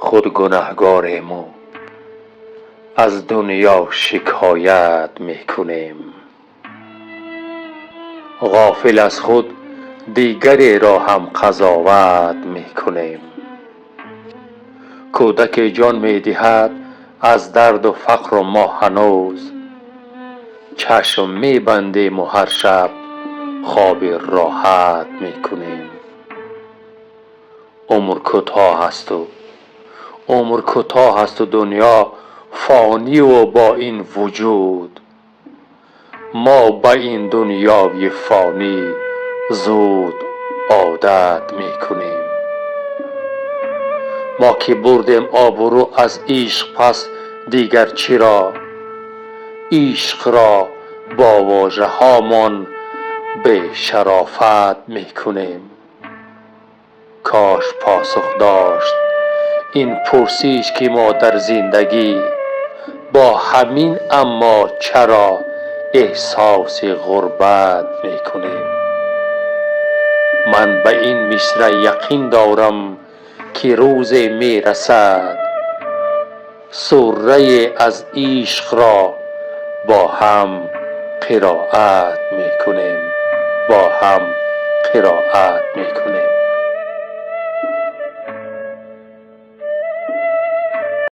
Худ гунаҳгорему аз дунё шикоят мекунем. Ғофил аз худ дигареро ҳам қазоват мекунем. Кӯдаке ҷон медиҳад аз дарду фақру мо ҳанӯз чашм мебандему ҳар шаб хоби роҳат мекунем. Умр кӯтоҳ асту, умр кӯтоҳ асту дунё фониву бо ин вуҷуд мо ба ин дунёи фонӣ зуд одат мекунем. Мо ки бурдем обрӯ аз ишқ, пас дигар чиро? Ишқро бо вожаҳомон бешарофат мекунем. Кош посух дошт ин пурсиш, ки мо дар зиндагӣ бо ҳамин «аммо» чаро эҳсоси ғурбат мекунем. Ман ба ин мисраъ яқин дорам, ки рӯзе мерасад, сурае аз ишқро бо ҳам қироат мекунем, бо ҳам қироат мекунем.